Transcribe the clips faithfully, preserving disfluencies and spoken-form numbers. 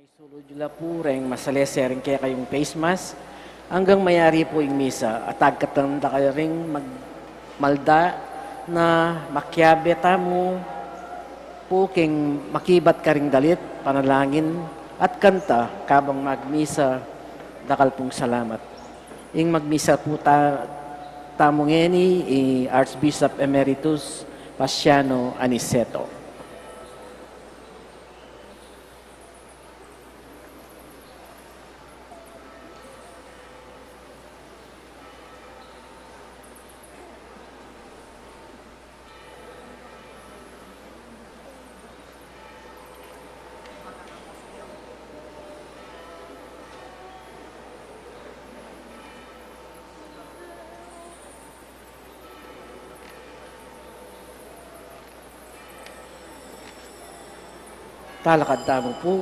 Sulud yu la pu reng masalese reng kekayung face mask anggang mayari pu ing misa, at agkatan da kayu ring magmalda na makiabe tamu pu king makibat karing dalit, panalangin at kanta kabang magmisa. Dakal pung salamat. Ing magmisa pu ta-, tamu ngeni i Archbishop Emeritus Paciano Aniceto. Talakad tamu pu.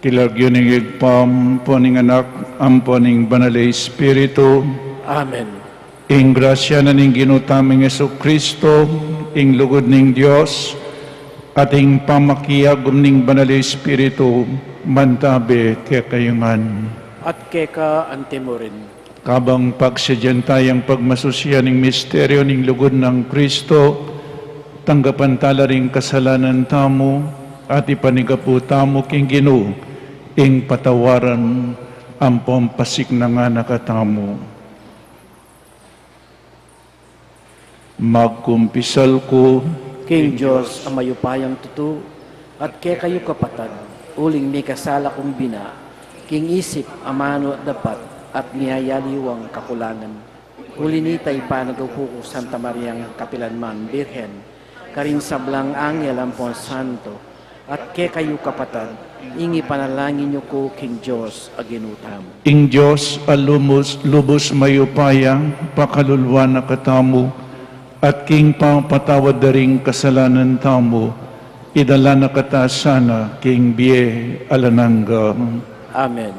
King lagyu ning Ibpa, ampo ning Anak, ampo ning Banal a Espiritu. Amen. Ing grasya na ning Ginu tamung Jesucristo, ing lugud ning Dios, at ing pamakiagum ning Banal a Espiritu, mantabe kekayu ngan. At keka antimurin. Kabang pagsadyan taya ing pagmasusian ning misteryu ning lugud nang Kristo, tanggapan tala ring kasalanan tamu, at ipanyawad tamu king Ginu, ing patawaran ampong pasiknangan na katamu. Magkumpisal ku king Dios a mayupayang tutu, at kekayu kapatad, uling mikasala kung bina, king isip, amanu at dapat, at miyayaliwang kakulangan. Uli nita ipanagawad ku Santa Mariang kapilanman Birhen, karing sablang anghel ampong santo, at kekayu kapatad, ing ipanalangin yu ku king Dios a Ginu tamu. Ing Dios a lubus, lubus mayupaya, pakalulu na katamu, at king pamapatawad da ring kasalanan tamu, idala na kata sana king bie alang angga. Amen.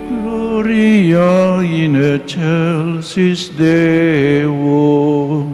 Gloria in excelsis Deo.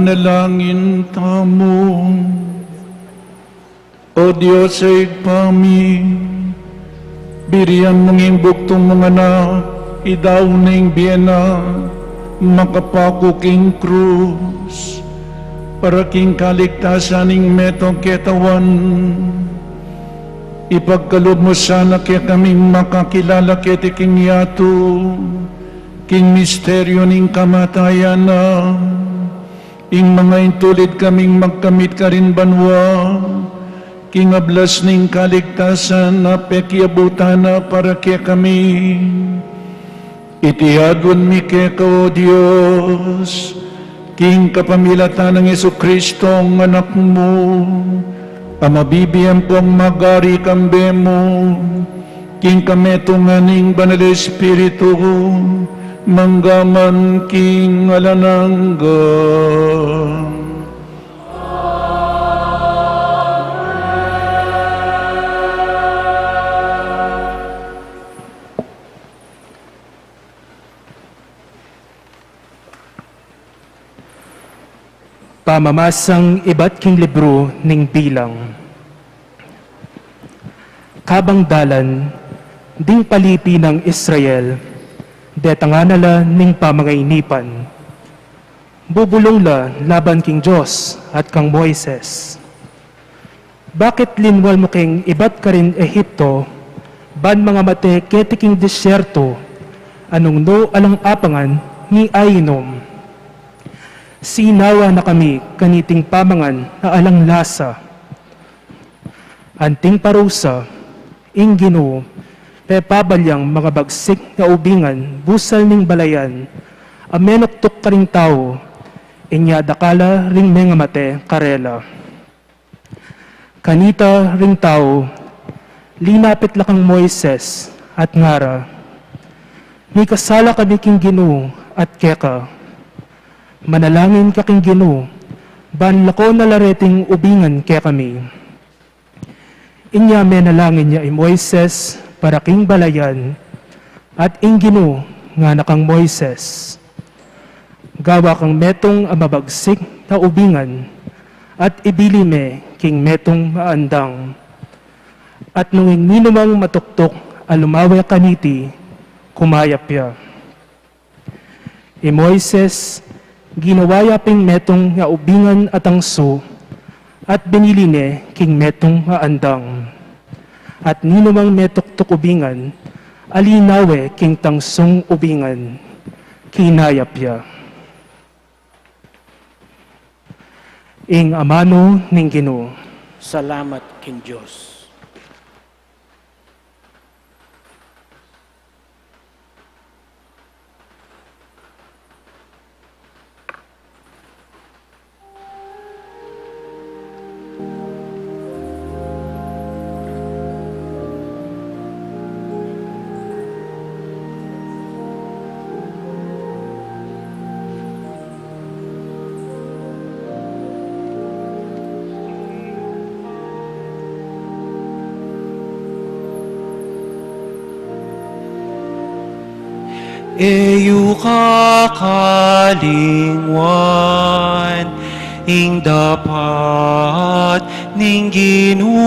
Manalangin tamu. O Dios a Ibpa mi, birian mu ing bugtung mung Anak, idaun na ing bie na, makapaku king krus, para king kaligtasan ning metung ketawan. Ipagkalub mu sana kekaming makakilala keti king yatu, king misteryu ning kamatayan na, ing manga intulid kaming magkamit karin banua, king ablas ning kaligtasan a pekiabutan na para kekami. Iti aduan mi keka, O Dios, king kapamilatan nang Jesucristo, ing Anak mu, a mabibie ampong magari kambe mu, king kametungan ning Banal Espiritu, mangga man king alang angga. Pamamasang ibat king libru ning Bilang. Kabang dalan, ding palipi nang Israel, detangan na la ning pamangainipan. Bubulung la laban king Dios at kang Moises. Bakit linwal mu keng ibat karin Egipto, ban mangamate keti king disyerto, a nung nu alang apangan ngi ainum? Sinawa na kami kaniting pamangan a alang lasa. Anting parusa, ing Ginu, pepabalyang mangabagsik na ubingan busal ning balayan, a menuktuk karing tau, inya dakal la ring mengamate karela. Kanita ring tau, linapit la kang Moises, at ngara, Mikasala kami king Ginu at keka. Manalangin ka king Ginu, ban lakwan na la reting ubingan kekami. Inya menalangin ya i Moises para king balayan, at ing Ginu ngana kang Moises, Gawa kang metung a mabagsik na ubingan, at ibili me king metung a andang. At nung ing ninumang matuktuk a lumawe kaniti, kumayap ya. I Moises, ginawa ya ping metung a ubingan a tangsu, at binili ne king metung a andang. At ninumang metuktuk ubingan a linawe king tangsung ubingan, kinayap ya. Ing amanu ning Ginu. Salamat king Dios. E yu kakalingwan ing dapat ning Ginu,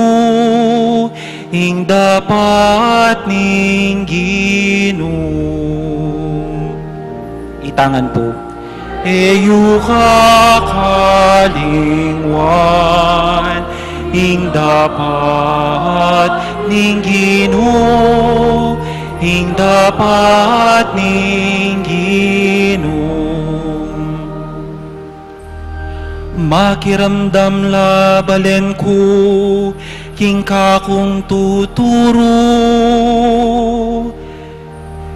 ing dapat ning Ginu. Itangan pu. E yu kakalingwan ing dapat ning Ginu, ing dapat ning Ginu. Makiramdam la balen ku king kakung tuturu.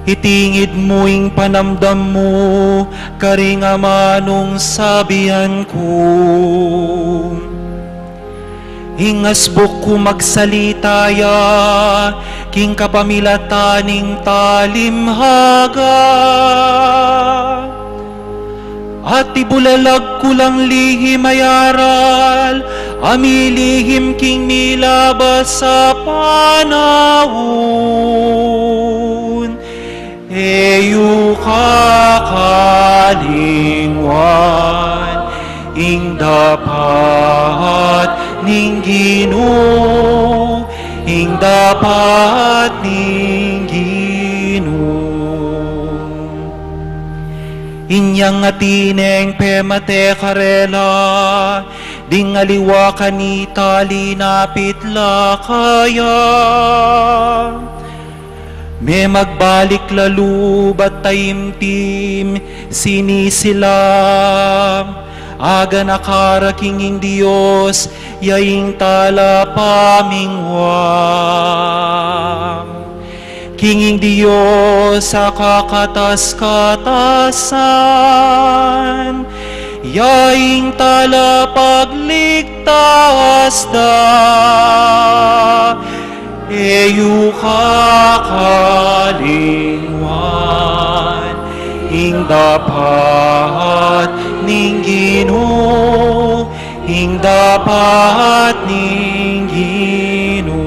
Itingid mu ing panamdam mu karing amanung sabian ku. Ing asbuk ku magsalita ya king kapamilatan ning talinghaga. At ibulalag ku lang lihim a aral a milihim king milabas a panaun. E yu kakalingwan Ing dapat ning Ginu, ing dapat ning Ginu. Inyang atin neng pemate karela, ding aliwa kanita linapit la kaya. Me magbalik la lub at taimtim, sinisila, aganaka ra king ing Dios, ya ing talapamingwa. King ing Dios a kakatas-katasan, ya ing talapagligtas da. E yu kakalingwan ing dapat ning Ginu, ing dapat ning Ginu.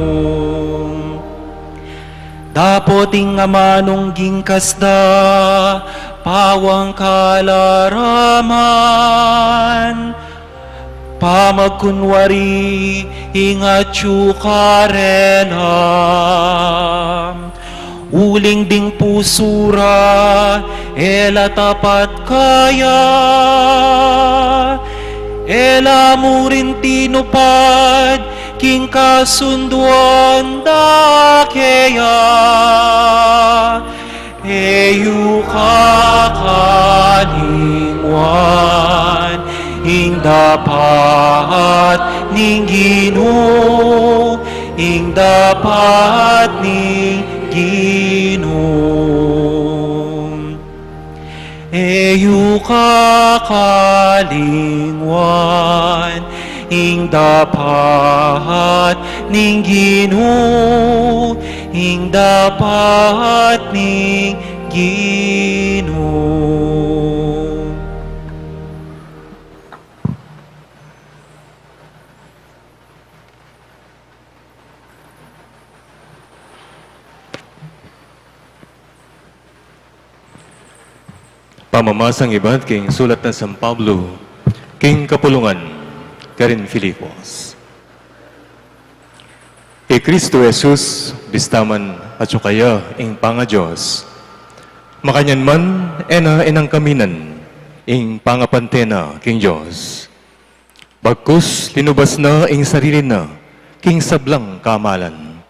Dapot ing amanung gingkas da, pawang kalaraman, pamagkunwari ing atyu karela. Uling ding pusu ra e la tapat kaya, e la mu rin tinupad king kasunduan da keya. E yu kakalingwan ing dapat ning Ginu, ing dapat ning Ginu. E yu kakalingwan ing dapat ning Ginu, ing dapat ning Ginu. Pamamasang ibat king sulat nang San Pablo king kapulungan karing Filipos. I Kristo Jesus, bista man atyu kaya ing pangaDios, makanyan man e na inangkaminan ing pangapante na king Dios. Bagkus linubas na ing sarili na king sablang kamalan,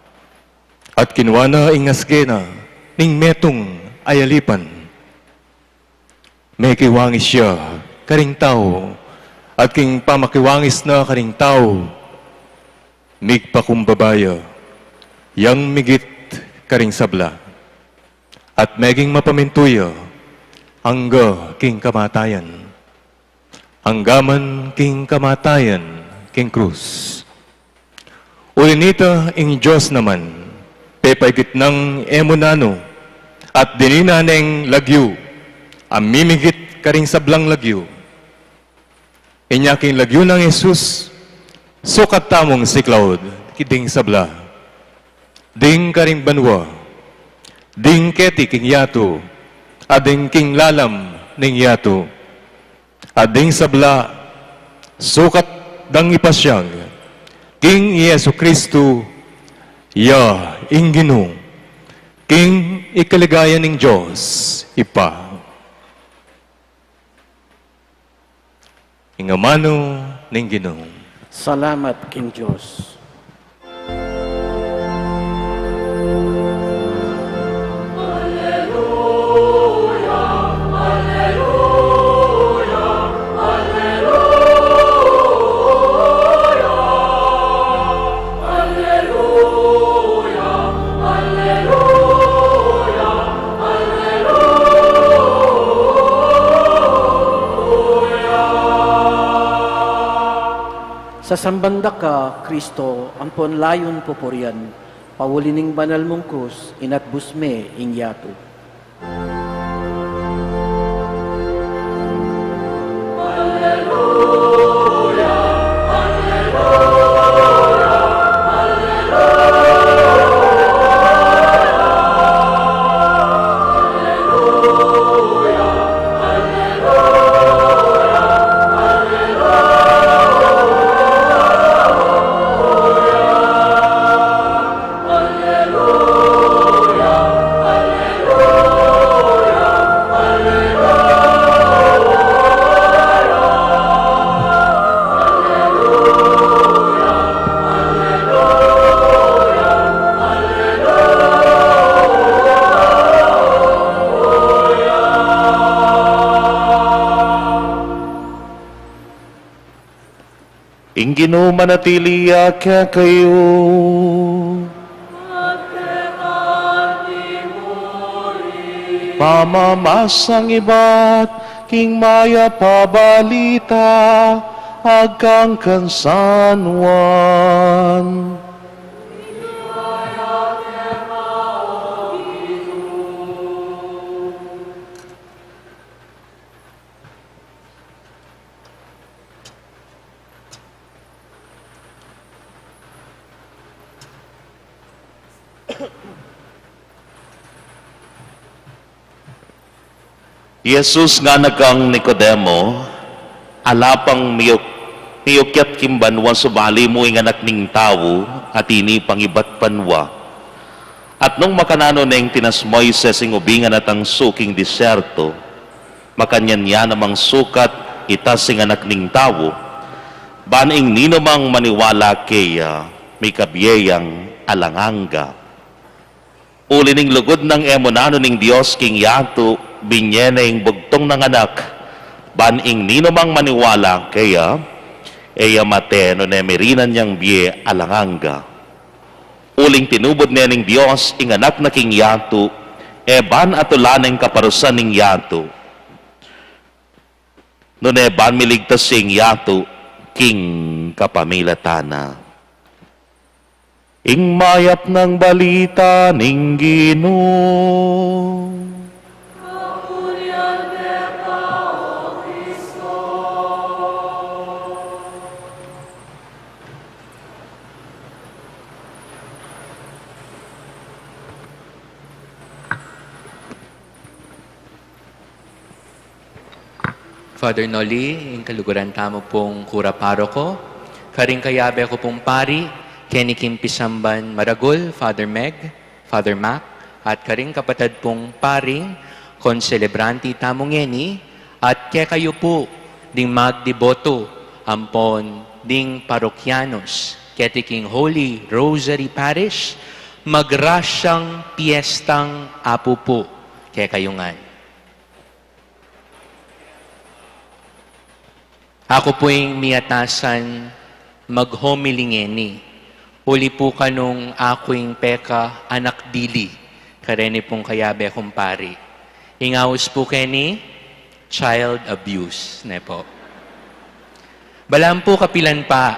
at kinua na ing asge na ning metung a yalipan. Mekiwangis ya karing tau, at king pamakiwangis na karing tau, migpakumbaba ya yang migit karing sabla, at meging mapamintu ya angga king kamatayan, angga man king kamatayan king krus. Uli nita ing Dios naman, pepaigit nang e mu nanu, at dininan neng lagyu a mimigit karing sablang lagyu. Inya king lagyu nang Jesus, sukat tamung siklaud ding sabla, ding karing banua, ding keti king yatu, at ding king lalam ning yatu. At ding sabla, sukat dang ipasiag king i Jesu Kristo, ya ing Ginu, king ikaligaya ning Dios Ibpa. Ing amanu ning Ginu. Salamat king Dios. Sasamban da ka, Kristo, ampon layun pupurian, pauli ning banal mung krus, inatbus me ing yatu. Ing Ginu manatili ya kekayu. Pamamasang ibat king mayap a balita agkang kan San Juan. Jesus ngana kang Nicodemo, ala pang miyuk-, miyukyat king banua subali mu ing Anak ning Tau, at ini pang ibat banua. At nung makananu neng tinas Moises ing ubing a natangsu king disyerto, makanyan ya namang sukat itas ing Anak ning Tau, ban ing ninumang maniwala keya, mikabie yang alang angga. Uli ning lugud nang e mu nanu ning Dios king yatu, binye ne ing bugtung nang Anak, ban ing ninumang maniwala keya, e ya mate nune mirinan yang bie alang angga. Uling tinubud ne ning Dios ing Anak na king yatu, e ban atulan neng kaparusan ning yatu, nune ban miligtas ing yatu king kapamilatan na. Ing mayap nang balita ning Ginu. Father Noli, ing kaluguran tamu pung kura paroko, karing kayabe ku pung pari, keni king pisamban maragul, Father Meg, Father Mac, at karing kapatad pung paring konselebranti tamu ngeni, at kekayu pu ding magdeboto ampon ding parokyanos keti king Holy Rosary Parish, magrasyang piestang Apu pu kekayu ngan. Aku pu ing miyatasan maghomily ngeni, uli pu kanung aku ing peka anak dili kareni pung kayabe kung pari. Ing aus pu keni, child abuse, ne po. Balam pu kapilan pa,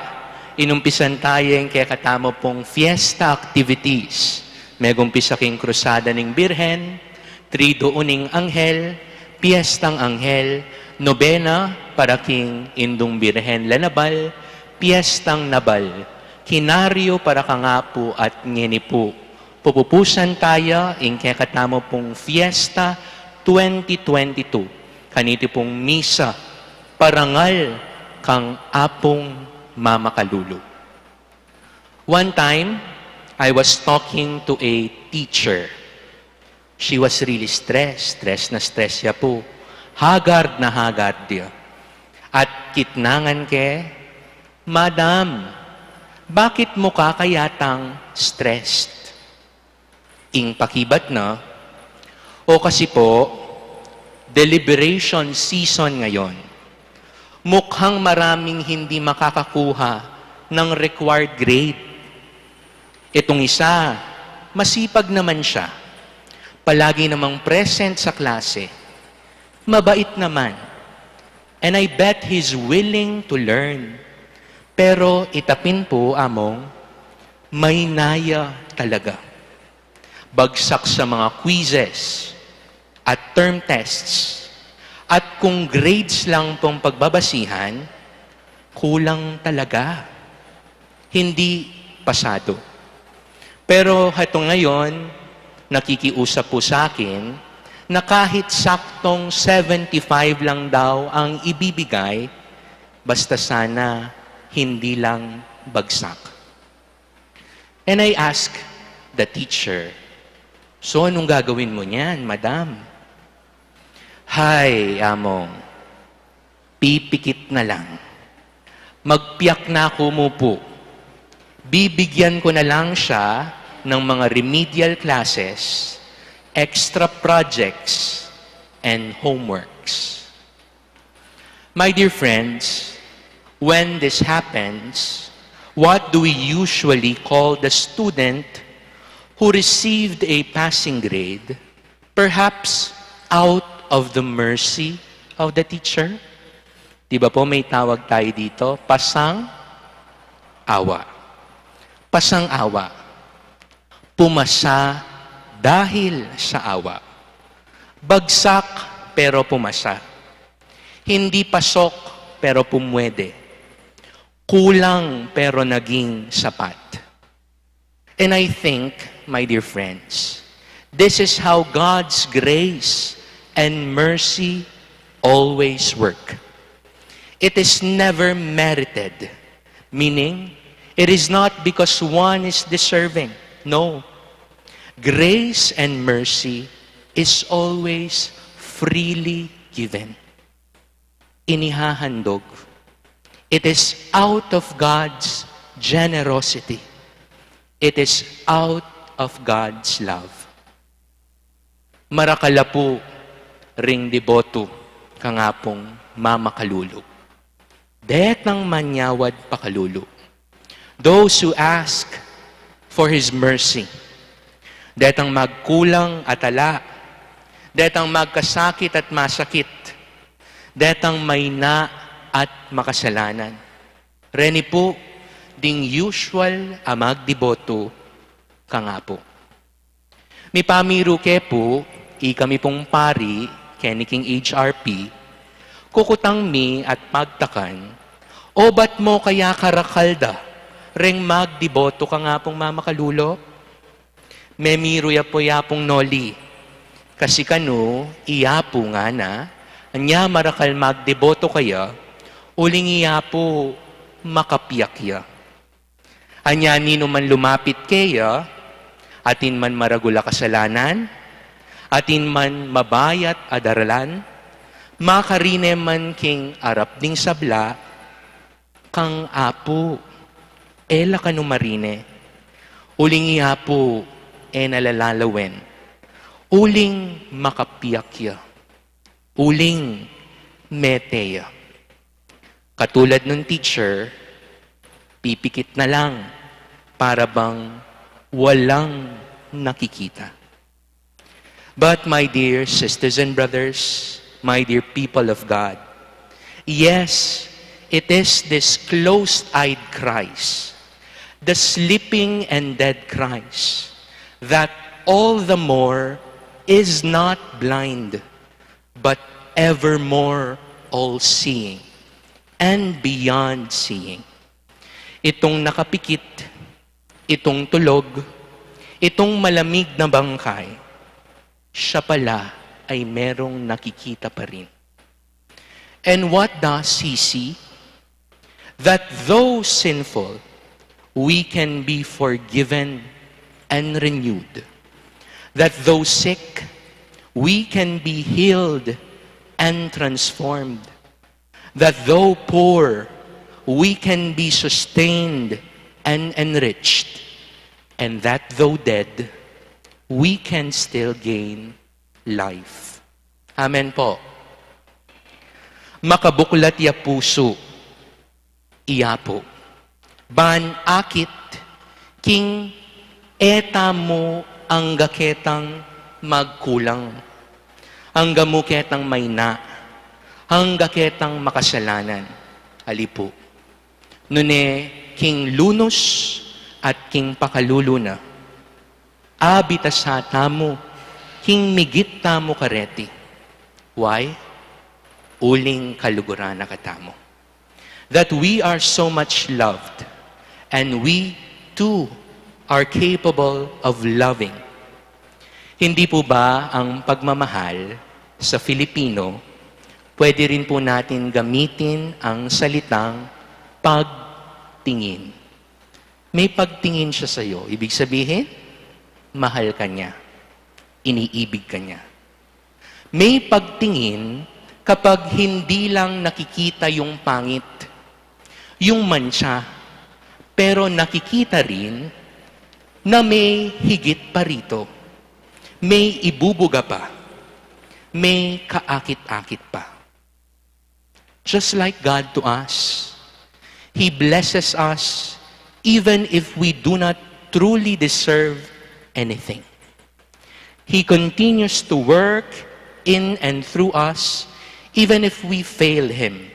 inumpisan taya ing kekatamu pung fiesta activities. Megumpisa king Krusada ning Birhen, Triduo ning Anghel, Piestang Anghel, Nobena para king Indung Birhen Lanabal, Piestang Nabal, Kinaryo para kang Apu at ngeni pu, pupupusan taya ing kekatamu pung fiesta twenty twenty-two, kaniti pung misa, Parangal kang Apung Mamakalulu. One time, I was talking to a teacher. She was really stressed. Stress na stress ya pu. Haggard na haggard ya. At kitnangan ke, "Madam, bakit mukha ka yatang stressed?" Ing pakibat na, "O kasi po, deliberation season ngayon. Mukhang maraming hindi makakakuha ng required grade. Itong isa, masipag naman siya. Palagi namang present sa klase. Mabait naman. And I bet he's willing to learn. Pero itapin po, Among, mahinaya talaga. Bagsak sa mga quizzes at term tests. At kung grades lang pong pagbabasihan, kulang talaga. Hindi pasado." Pero heto ngayon, nakikiusap po sa akin na kahit saktong seventy-five lang daw ang ibibigay, basta sana hindi lang bagsak. And I ask the teacher, "So, anong gagawin mo niyan, madam?" "Hay, Among, pipikit na lang. Magpiyak na ako, umupo. Bibigyan ko na lang siya ng mga remedial classes, extra projects, and homeworks." My dear friends, When this happens, what do we usually call the student who received a passing grade, perhaps out of the mercy of the teacher? Di ba po may tawag tayo dito? Pasang-awa. Pasang-awa. Pumasa dahil sa awa. Bagsak pero pumasa. Hindi pasok pero pumwede. Kulang pero naging sapat. And I think, my dear friends, this is how God's grace and mercy always work. It is never merited, meaning it is not because one is deserving. No. Grace and mercy is always freely given. Inihahandog. It is out of God's generosity. It is out of God's love. Marakal a pu ring debotu kang Apung mamakalulu. Detang manyawad pakalulu. Those who ask for His mercy. Detang magkulang at ala. Detang magkasakit at masakit. Detang mayna at makasalanan. Reni pu ding usual a magdebotu kang Apu. Mipamiru ke pu, ikami pung pari, keni king H R P, kukutang mi at pagtakan, obat mo kaya karakal da reng magdebotu kang Apung mamakalulu? Memiru ya pu i Apung Noli, kasi kanu i Apu ngana, anya marakal magdebotu kaya, uling i Apu makapiak ya. Anya ninu man lumapit keya, atin man maragul a kasalanan, atin man mabayat a daralan, makarine man king arap ding sabla, kang Apu, e la kanu marine, uling i Apu e na la lalawen, uling makapiak ya, uling mete ya. Katulad nung teacher, pipikit na lang para bang walang nakikita. But my dear sisters and brothers, my dear people of God, yes, it is this closed-eyed Christ, the sleeping and dead Christ, that all the more is not blind, but evermore all-seeing and beyond seeing. Itung nakapikit, itung tulog, itung malamig na bangkay, siya pala ay merong nakikita pa rin. And what does he see? That though sinful, we can be forgiven and renewed. That though sick, we can be healed and transformed. That though poor, we can be sustained and enriched. And that though dead, we can still gain life. Amen po. Makabuklat ya pusu, i Apu. Ban akit king e tamu angga ketang magkulang, angga mu ketang mayna, angga ketang makasalanan. Ali pu. Nune king lunus at king pakalulu na, abitasa tamu king migit tamu kareti. Why? Uling kaluguran na katamu. That we are so much loved, and we too are capable of loving. Hindi po ba ang pagmamahal sa Filipino, pwede rin po natin gamitin ang salitang pagtingin? May pagtingin siya sa'yo. Ibig sabihin, mahal ka niya. Iniibig ka niya. May pagtingin kapag hindi lang nakikita yung pangit, yung mantsa, pero nakikita rin na may higit pa rito. May ibubuga pa. May kaakit-akit pa. Just like God to us, He blesses us even if we do not truly deserve anything. He continues to work in and through us, even if we fail Him,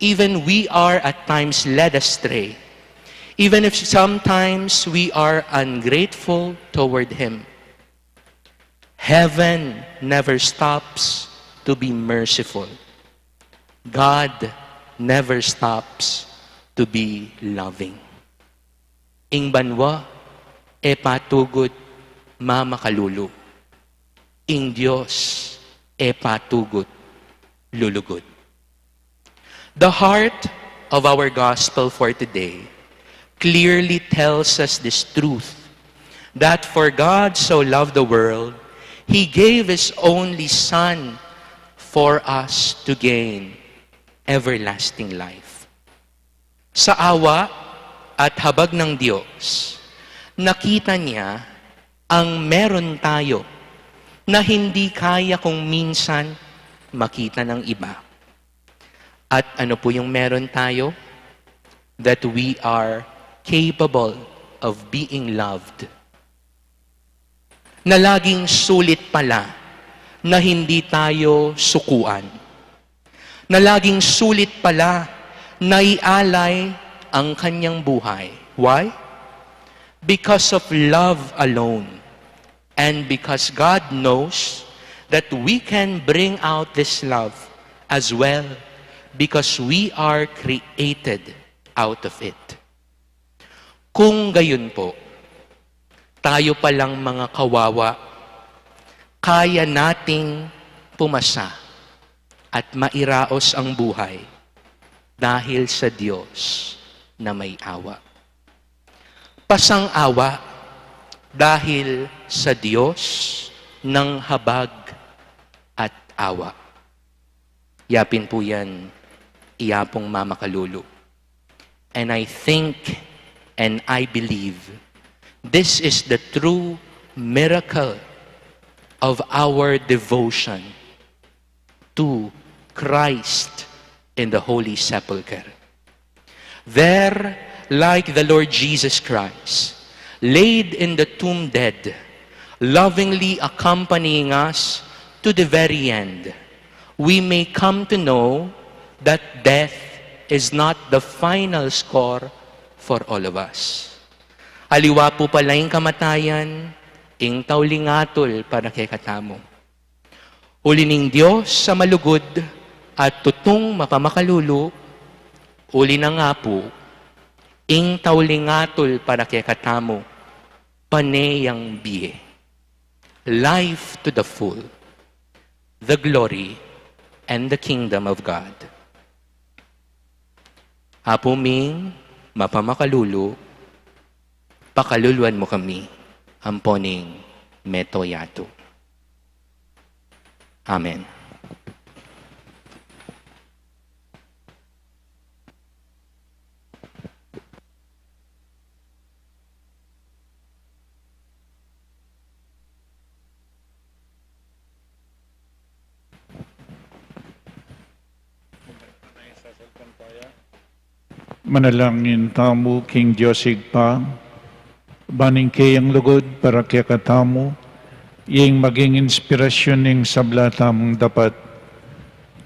even we are at times led astray, even if sometimes we are ungrateful toward Him. Heaven never stops to be merciful. God never stops to be loving. Ing banua e patugud mamakalulu. Ing Dios e patugud lulugud. The heart of our gospel for today clearly tells us this truth, that for God so loved the world, He gave His only Son for us to gain everlasting life. Sa awa at habag ng Diyos, nakita niya ang meron tayo na hindi kaya kung minsan makita ng iba. At ano po yung meron tayo? That we are capable of being loved. Na laging sulit pala na hindi tayo sukuan. Na laging sulit pala na ialay ang kanyang buhay. Why? Because of love alone. And because God knows that we can bring out this love as well because we are created out of it. Kung gayon po, tayo palang mga kawawa, kaya nating pumasa at mairaos ang buhay dahil sa Diyos na may awa. Pasang-awa dahil sa Diyos ng habag at awa. Yapin po yan, iya pong mamakalulu. And I think and I believe this is the true miracle of our devotion to Christ in the Holy Sepulchre. There, like the Lord Jesus Christ, laid in the tomb dead, lovingly accompanying us to the very end, we may come to know that death is not the final score for all of us. Aliwa po pala ing kamatayan, ing tauling atul para kekatamu. Uli ning Dios a malugud at tutung mapamakalulu, uli na nga pu, ing tauling atul para kekatamu, pane yang bie. Life to the full, the glory, and the kingdom of God. Apu ming mapamakalulu, pakaluluan mu kami, ampo ning mabilug a yatu. Amen. Manalangin tamu king Dios Ibpa, ban ing keyang lugud para kekatamu, ing maging inspirasyon ning sabla tamung dapat,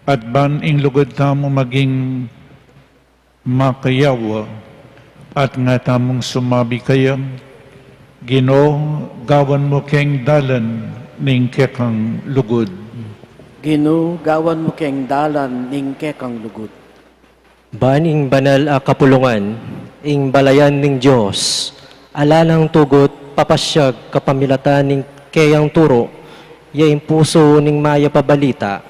at ban ing lugud tamu maging makayawa, at nga tamung sumabi kaya, Ginu, gawan mu keng dalan ning kekang lugud. Ginu, gawan mu keng dalan ning kekang lugud. Ban ing banal a kapulungan, ing balayan ning Dios, ala nang tugut papasyag kapamilatan ning keyang turu, ya ing pusu ning mayap a balita,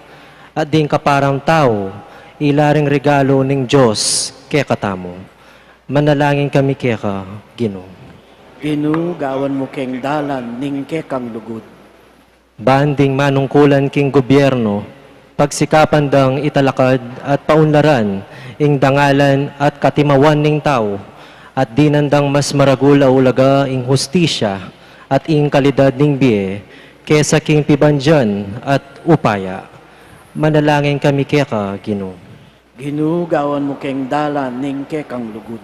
at ding kaparang tau, ila ring regalu ning Dios kekatamu. Manalangin kami keka, Ginu. Ginu, gawan mu keng dalan ning kekang lugud. Ban ding manungkulan king gubyernu, pagsikapan dang italakad at paunlaran ing dangalan at katimawan ning tau, at dinan dang mas maragul a ulaga ing hustisya at ing kalidad ning bie kesa king pibandian at upaya. Manalangin kami keka, Ginu. Ginu, gawan mu keng dalan ning kekang lugud.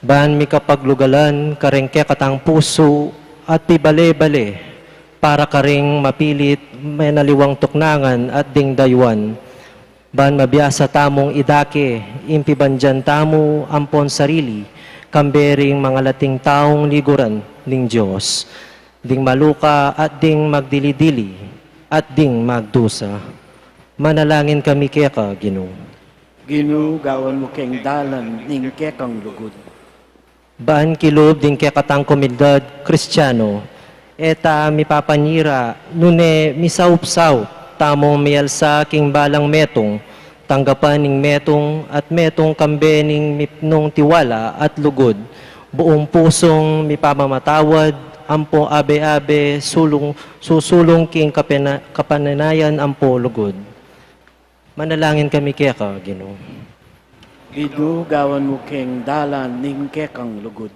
Ban mikapaglugalan kareng kekatang pusu at pibale-bale para kareng mapilit menaliwang tuknangan at ding dayuan. Ban mabiasa tamung idake ing pibandian tamu ampon sarili, kambe ring mangalating taung liguran ning Dios, ding maluka at ding magdili-dili, at ding magdusa. Manalangin kami keka, Ginu. Ginu, gawan mu keng dalan ning kekang lugud. Ban kilub ding kekatang komunidad Kristiano, e ta mipapanyira, nune misaup-saup tamung mialsa king balang metung, tanggapan ning metung at metung kambe ning mipnung tiwala at lugud, buung pusung mipamamatawad, ampo abe-abe sulung, susulung king kapena-, kapanenayan ampo lugud. Manalangin kami keka, Ginu. Ginu, gawan mu keng dalan ning kekang lugud.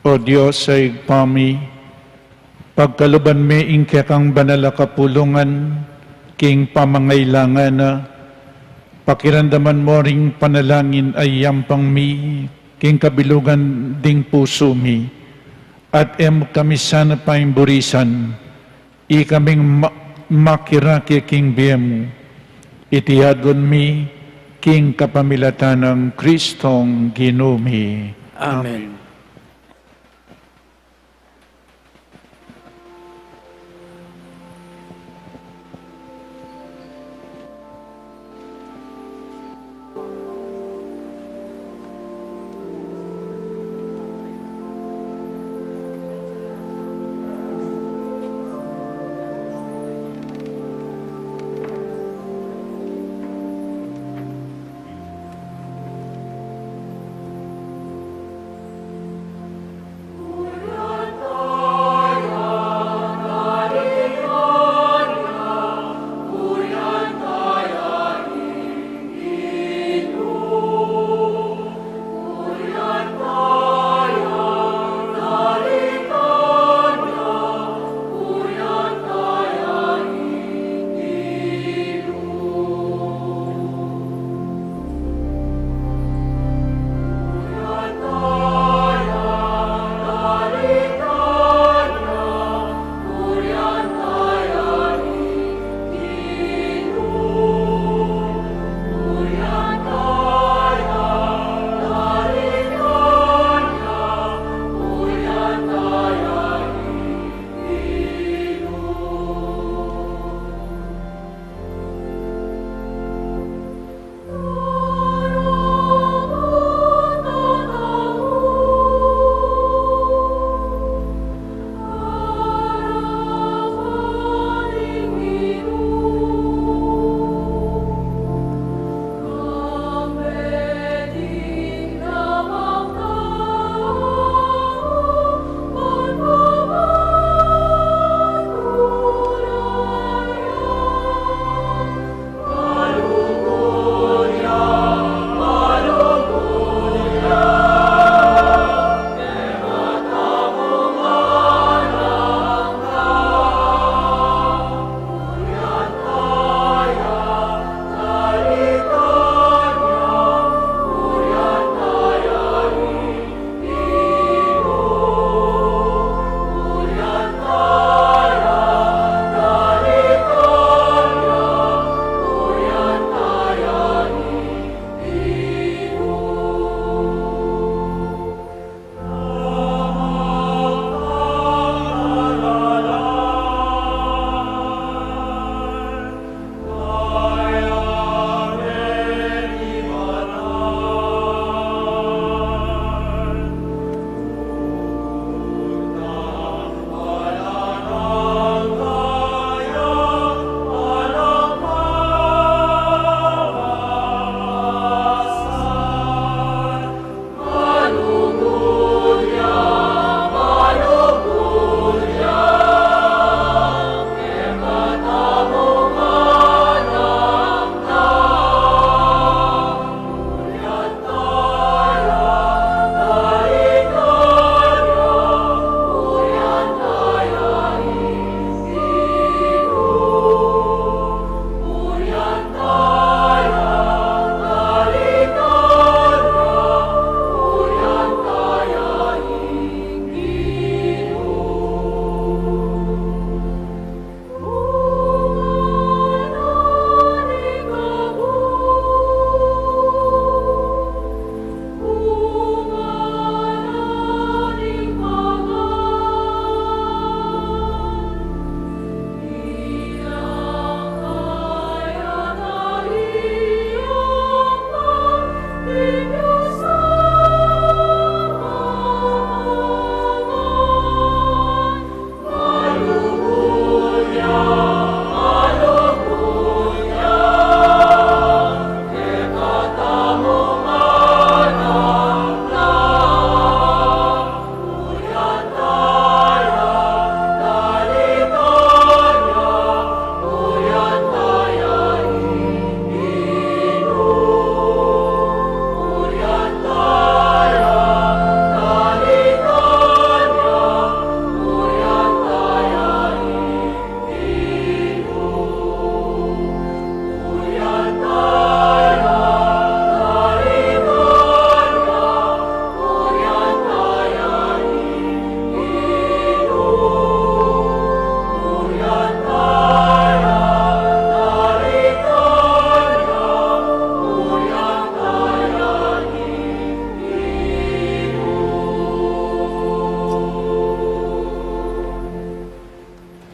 O Dios a Ibpa mi, pagkaluban me ing kekang banal a kapulungan king pamangailangan na, pakiramdaman mo ring panalangin a iyampang mi king kabilugan ding pusu mi, at e mu kami sana paimburisan, ikaming ma-, makirake king bie mu. Iti aduan mi king kapamilatan nang Kristong Ginu mi. Amen.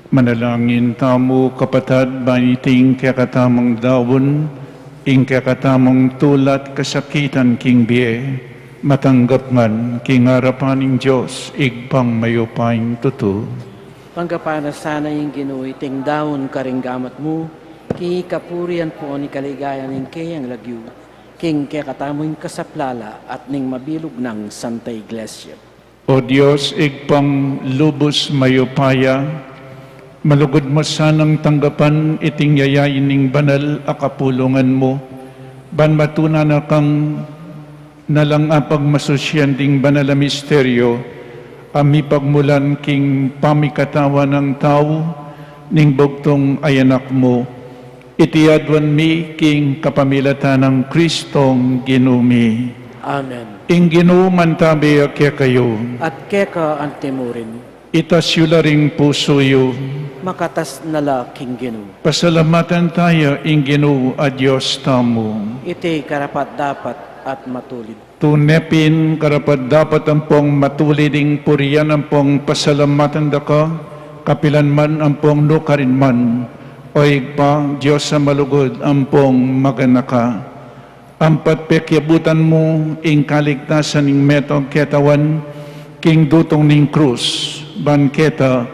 Manalangin tamu, kapatad, ban iting kekatamung daun, ing kekatamung tula't kasakitan king bie, matanggap ngan king arapan ning Dios, Ibpang mayupayang tutu. Tanggapan na sana ning Ginu iting daun karing gamat mu, king kapurian ampong kaligayan ning keyang lagyu, king kekatamung kasaplalan at ning mabilug nang Santa Iglesia. O Dios, Ibpang lubus mayupaya, malugud mu sanang tanggapan iting yayain ning banal a kapulungan mu, ban matunan na kang nalang apagmasusyan ding banal a misteryo, a mipagmulan king pamikatawan nang tau ning bugtung a Anak mu. Iti aduan mi king kapamilatan nang Kristong Ginu mi. Amen. Ing Ginu mantabi ya kekayu. At keka antimurin. Itas yu la ring pusu yu. Makatas na la king Ginu. Pasalamatan taya ing Ginu a Dios tamu. Iti karapat-dapat at matulid. Tune pin karapat-dapat ampong matulid ing purian ampong pasalamatan da ka, kapilan man ampong nukarin man, O Ibpa, Dios a malugud ampong maganaka. Ampat pekiabutan mu ing kaligtasan ning metung ketawan, king dutung ning krus, ban keta,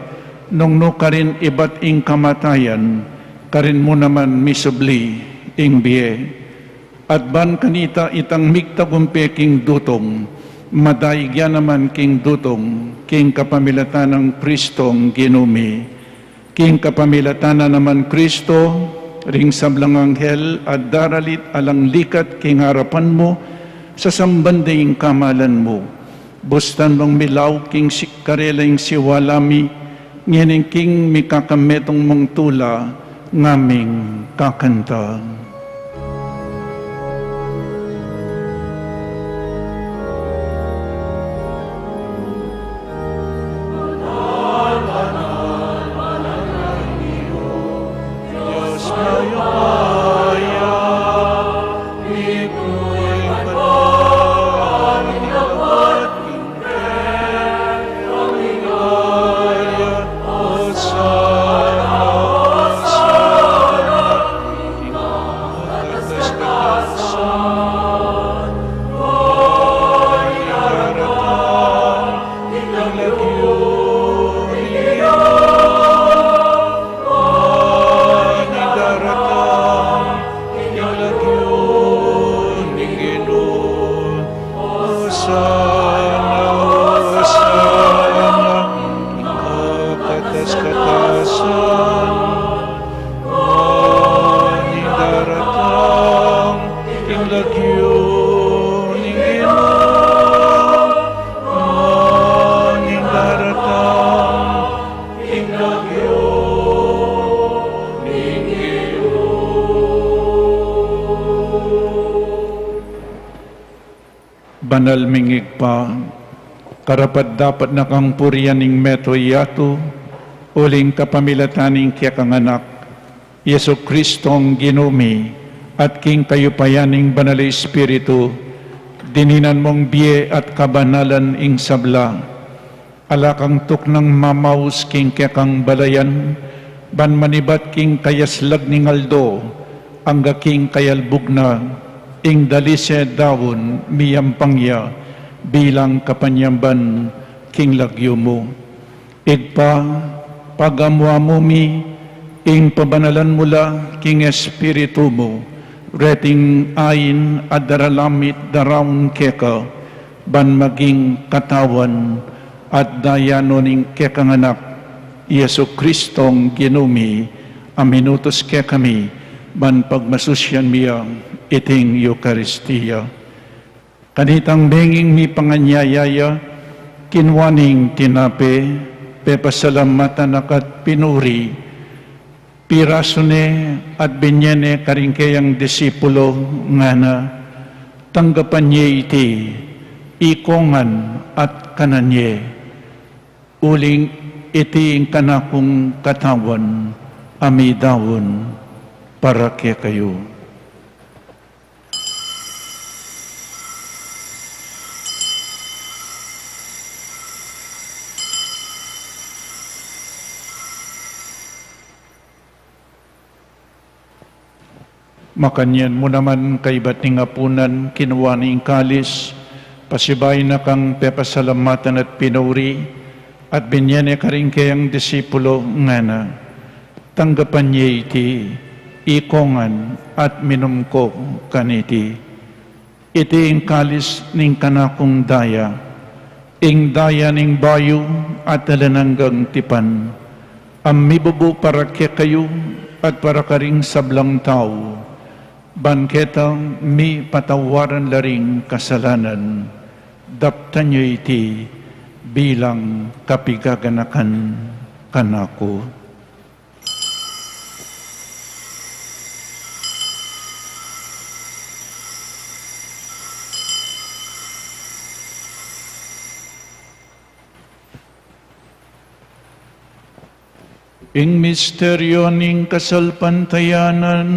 nung nukarin ibat ing kamatayan, karin mu naman misubli ing bie. At ban kanita itang migtagumpe king dutung, madaig ya naman king dutung, king kapamilatan nang Kristong Ginu mi. King kapamilatan na naman Kristo, ring sablang anghel a daralit alang likat king arapan mu, sasamban da ing kamalan mu. Bustan mung milaw king si-, karela ing siwala mi, ngening king mikakametung mung tula, ngaming kakanta. Hosana, Hosana, ing katas-katasan, o ning daratang king lagyu ning Ginu, o ning daratang king lagyu ning Ginu. Banal ming Ibpa, karapat-dapat na kang purian ning meto yatu, uling kapamilatan ning kekang Anak, Jesu-Kristong Ginu mi, at king kayupayan ning Banal a Espiritu, dininan mung bie at kabanalan ing sabla. Ala kang tuknang mamaus king kekang balayan, ban manibat king kayaslag ning aldo, angga king kayalbug na, ing dalise daun miyampang ya, bilang kapanyamban king lagyu mu. Ibpa, pagamu-amu mi, ing pabanalan mu la king Espiritu mu, reting ain a daralan mi at daraun keka, ban maging katawan at daya no ning kekang Anak, Jesu-Kristong Ginu mi, a minutus kekami, ban pagmasusyan mi ya iting Eukaristia. Kanitang benging mipanganyaya ya, kinua ne ing tinape, pepasalamatan na ka at pinuri, pirasu ne at binye ne karing keyang disipulo, ngana, tanggapan ye iti, ikong ngan at kanan ye, uling iti ing kanakung katawan a midaun para kekayu. Makanyan mu naman kaybat ning apunan, kinua ne ing kalis, pasibayu na kang pepasalamatan at pinuri, at binye ne karing kayang disipulo, ngana: Tanggapan ye iti, ikongan, at minum ko kaniti. Iti ing kalis ning kanakung daya, ing daya ning bayu at alang anggang tipan, a mibubu para kekayu at para karing sablang tau, ban keta mipatawaran la ring kasalanan. Daptan ye iti bilang kapigaganakan kanaku. Ing misteryo ning kasalpantayanan.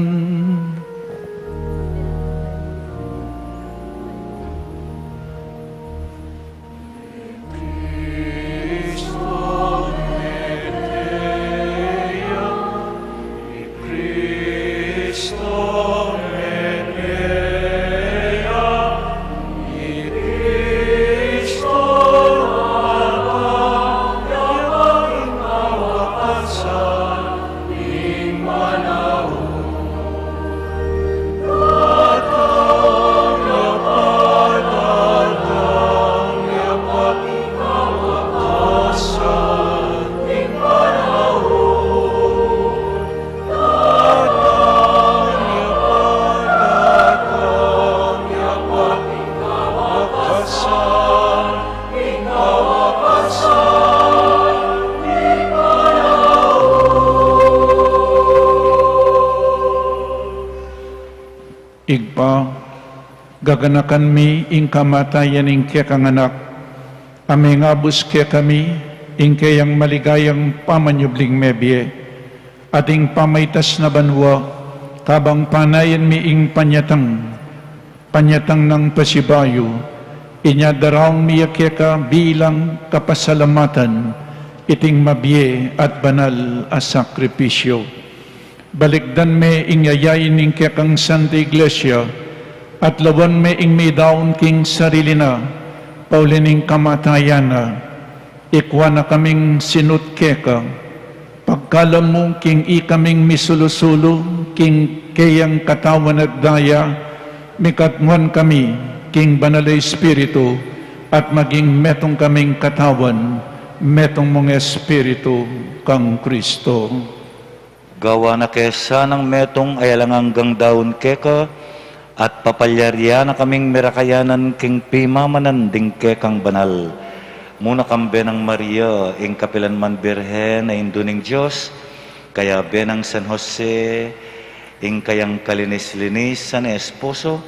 Ibpa, gaganakan mi ing kamatayan ning kekang Anak, a mengabus kekami ing keyang maligayang pamanyubling mebie, at ing pamaitas na banua, kabang panayan mi ing panyatang, panyatang nang pasibayu, inya daraun mi ya keka bilang kapasalamatan iting mabie at banal a sakripisyu. Balikdan me ing yayain ning kekang Santa Iglesia, at lawan me ing midaun king sarili na, pauli ning kamatayan na. Ikua na kaming sinut keka, pagkalub mu king ikaming misulu-sulu king keyang katawan at daya, mikatmuan kami king Banal a Espiritu, at maging metung kaming katawan, metung mung Espiritu kang Kristo. Gawa na ke sanang metung a alang anggang daun keka, at papalyarian na kaming merakayanan king pimamanan ding kekang banal. Muna kambe nang Maria, ing kapilan man Birhen a Indu ning Dios, kayabe nang San Jose, ing kayang kalinis-linisan a esposo,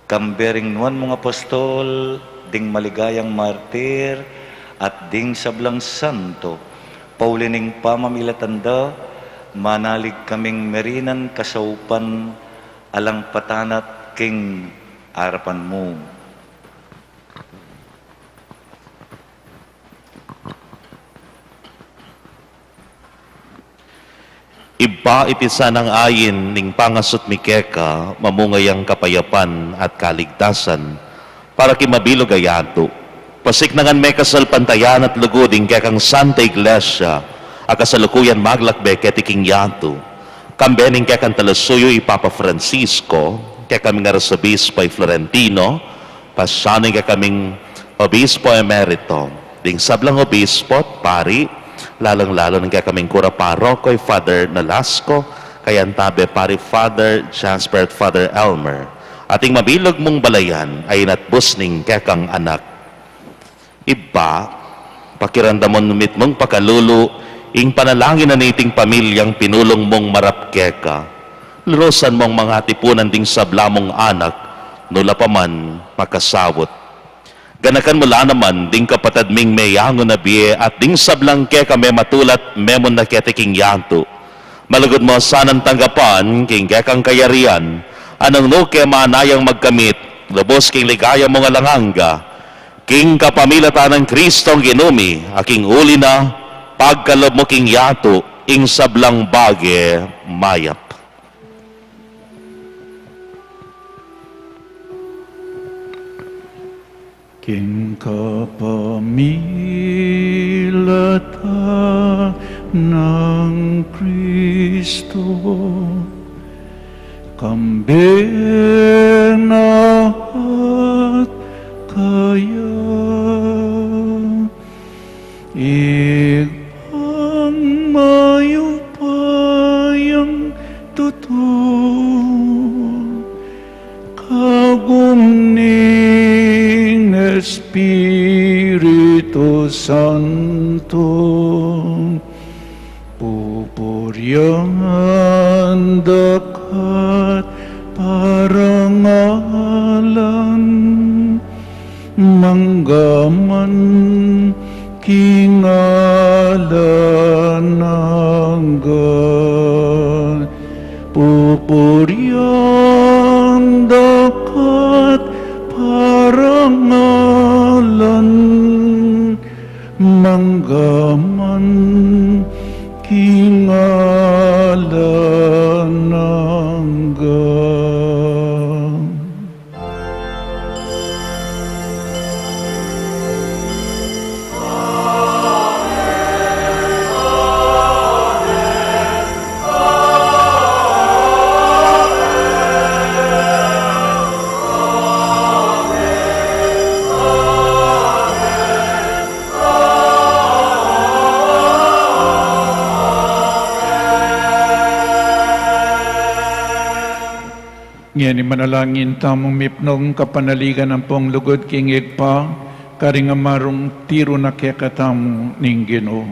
kambe ring nuan mung apostol, ding maligayang martir, at ding sablang santo, pauli ning pamamilatan da, manalig kaming merinan kasaupan alang patanat king arapan mu. Ibpa, iti sanang ain ning pangasut mi keka, mamunga yang kapayapan at kaligtasan para king mabilug a yatu. Pasiknangan me kasalpantayanan at lugud ing kekang Santa Iglesia, a kasalukuyan maglakbe keti king yatu. Kambe ning kekang talasuyu i Papa Francisco, kekaming Arsobispo i Florentino, pasyanan ing kekaming Obispo Emerito, ding sablang obispo at pari, lalung-lalu ning kekaming kura paroko i Father Nolasco, kayantabe pari Father Jasper at Father Elmer, at ing mabilug mung balayan a inatbus ning kekang anak. Ibpa, pakiramdaman mu mitmung pakalulu ing panalangin na niting pamilyang pinulung mung marap keka. Lurusan mung mangatipunan ding sabla mung anak, nu la pa man makasaut. Ganakan mu la naman ding kapatad ming meyangu na bie at ding sablang keka mematula at memunta keti king yatu. Malugud mu sanang tanggapan king kekang kayarian, a nung nu ke manayang magkamit lubus king ligaya mung alang angga, king kapamilatan nang Kristong Ginu mi, a king uli na, pagkalub mu king yatu ing sablang bage mayap. King kapamilatan nang Kristo, kambe na at kaya, Ibpang mayupayang tutu, kagum ning Espiritu Santo, pupurian da ka at parangalan, mangga man king alang angga. Pupurian da ka at parangalan, mangga man king alang angga. Ngeni manalangin tamu mipnong kapanaligan ampong lugud king Ibpa, karing amarung tiru na kekatamu ning Ginu.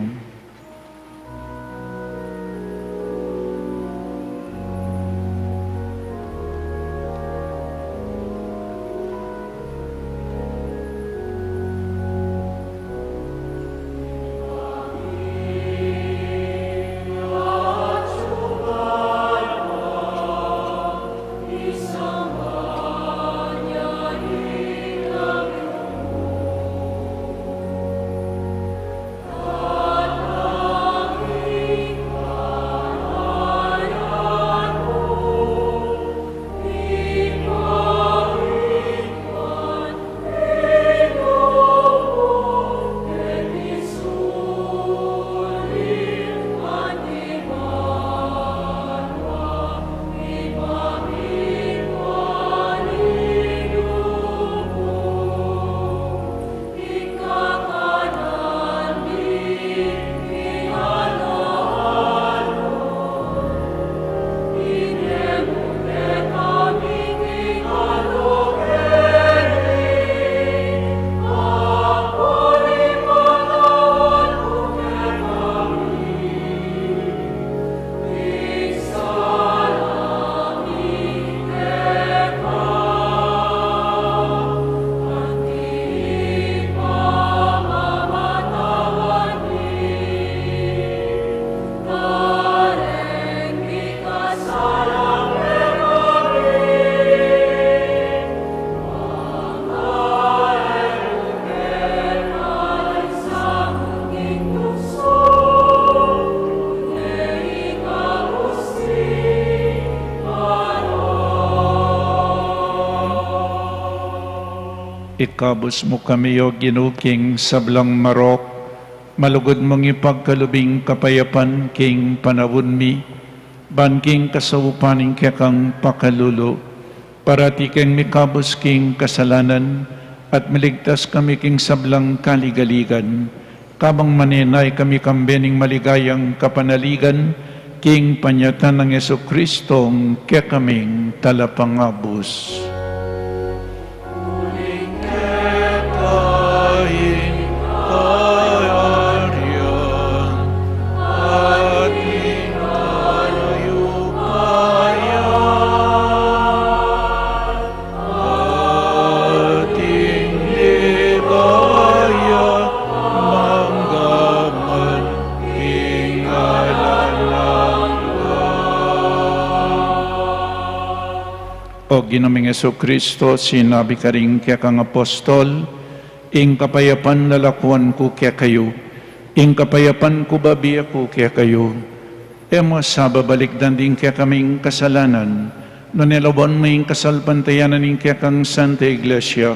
Ikabus mu kami, O Ginu, king sablang marok, malugud mung ipagkalub ing kapayapan king panaun mi, ban king kasaupan ning kekang pakalulu, parati keng mikabus king kasalanan, at miligtas kami king sablang kaligaligan, kabang manenaya kami kambe ning maligayang kapanaligan, king panyatang nang Jesucristo, kekaming Talapangabus. Uling keka ing kayarian at ing kayupayan at ing ligaya mangga man king alang angga. O Ginu ming Jesucristo, sinabi karing kekang apostol, ing kapayapan lalakuan ku kekayu, ing kapayapan ku bibie ku kekayu. E mu sa babalikdan ding kekaming kasalanan, nune lawan mu ing kasalpantayanan ning kekang Santa Iglesia,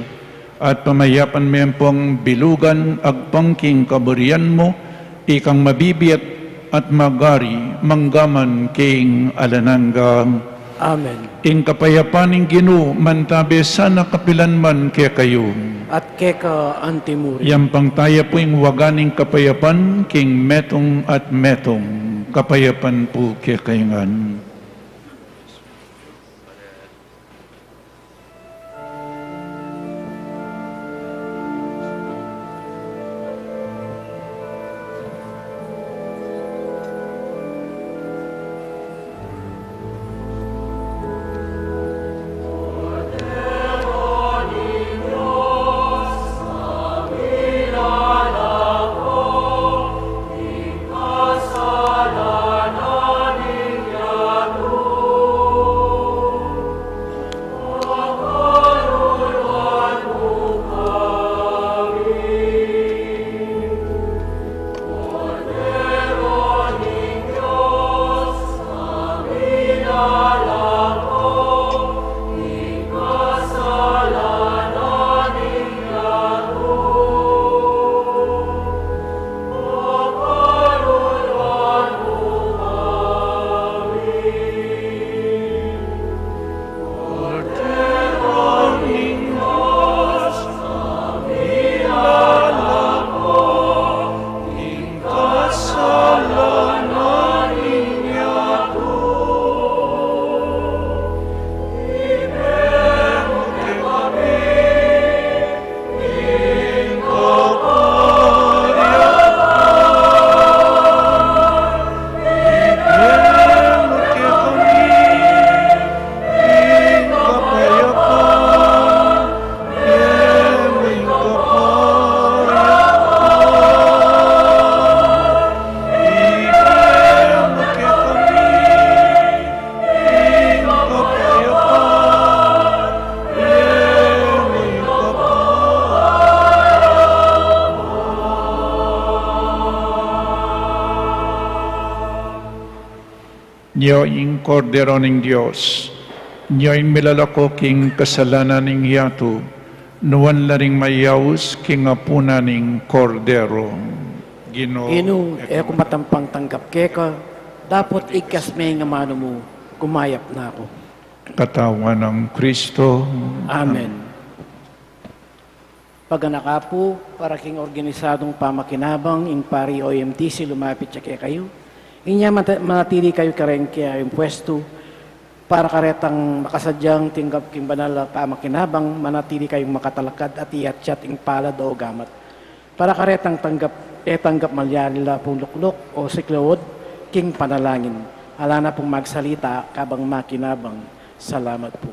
At pamayapan me ampong bilugan agpang king kaburian mu, ikang mabibie at magari manggaman king alang angga. Amen. Ing kapayapan ning Ginu mantabe sana kapilan man kekayu. At keka antimurin. Yampang taya pu ing waga ning kapayapan king metung at metung. Kapayapan pu kekayu ngan. Nyo ing Kordero ning Dios, nyo ing milalako king kasalanan ning yatu, nuan la ring mayaus king apunan ning Kordero. Ginu, Ginu, e ku matampang tanggap keka, dapot igkas me ing amanu mu, gumayap na ku. Katawan nang Kristo. Amen. Paganaka pu, para king organisadung pamakinabang, ing pari O M T C lumapit ya kekayu. Inya mata-, manatili kayu kareng kayung pwestu, para karetang makasadyang tinggap king banal a pamakinabang, manatili kayung makatalakad at iatyat ing palad o gamat. Para karetang tanggap, e tanggap malyari la pung lukluk o siklaud king panalangin. Ala na pung magsalita kabang makinabang. Salamat pu.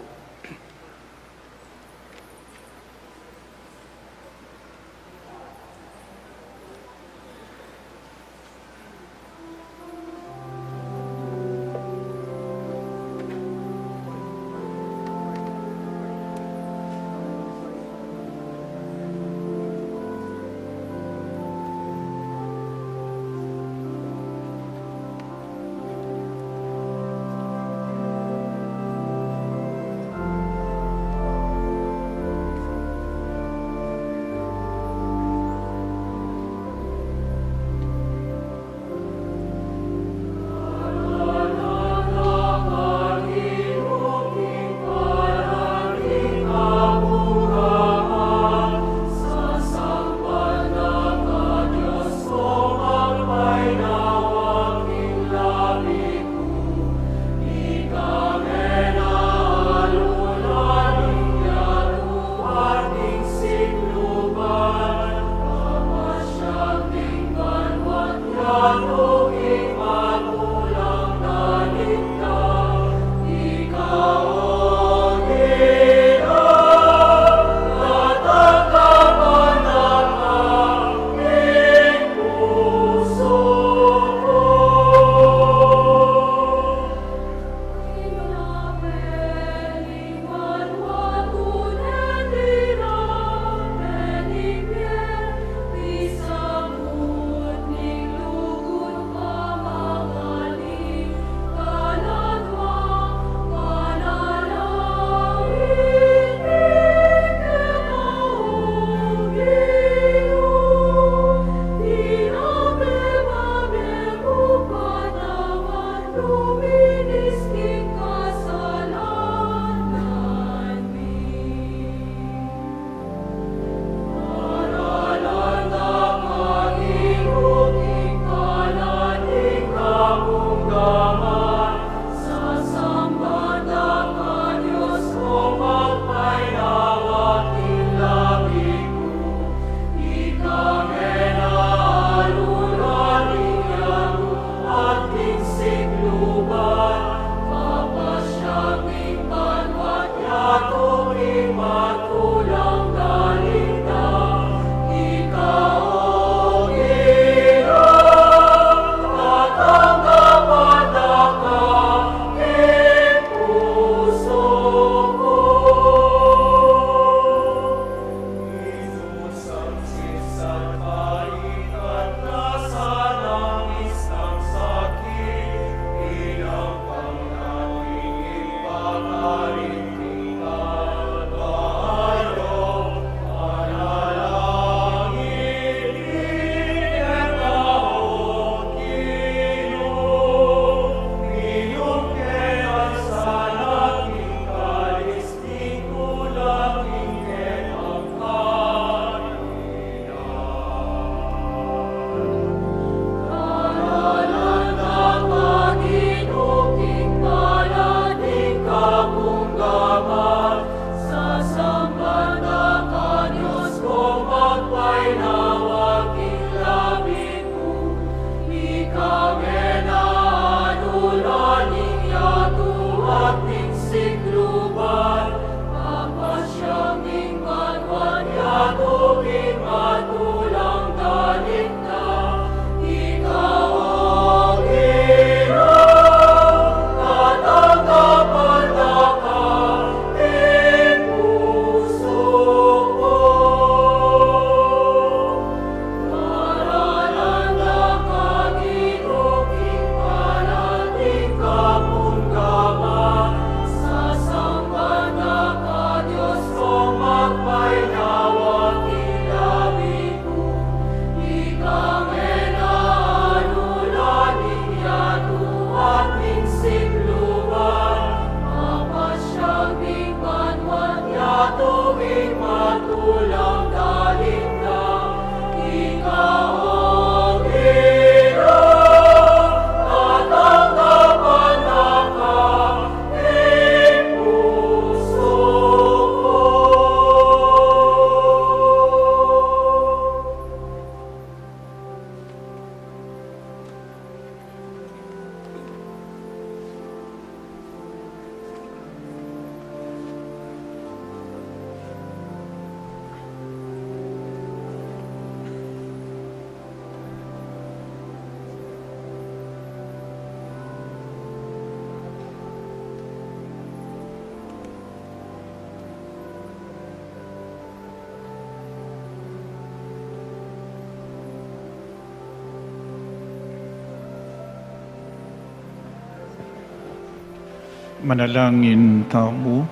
Manalangin tamu.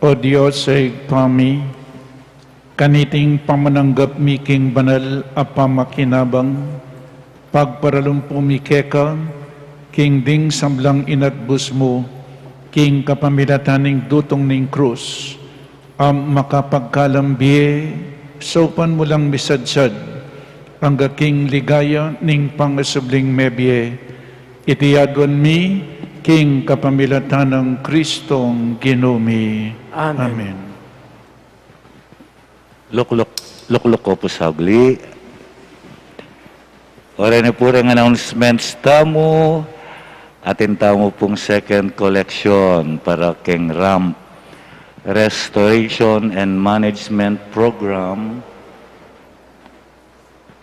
O Dios, Ibpa mi, kaniting pamananggap mi king banal a pamakinabang, pagparalumpu mi keka, king ding sablang inatbus mu, king kapamilatan ning dutung ning krus, a makapagkalam bie, saupan mu lang misadsad, angga king ligaya ning pangasubling mebie, iti aduan mi, king kapamilatan nang Kristong Ginu mi. Amen. Amen. Lukluk, lukluk ko pu sagli. Oreni pu reng announcements tamu, atin tamu pung second collection para keng ramp, Restoration and Management Program.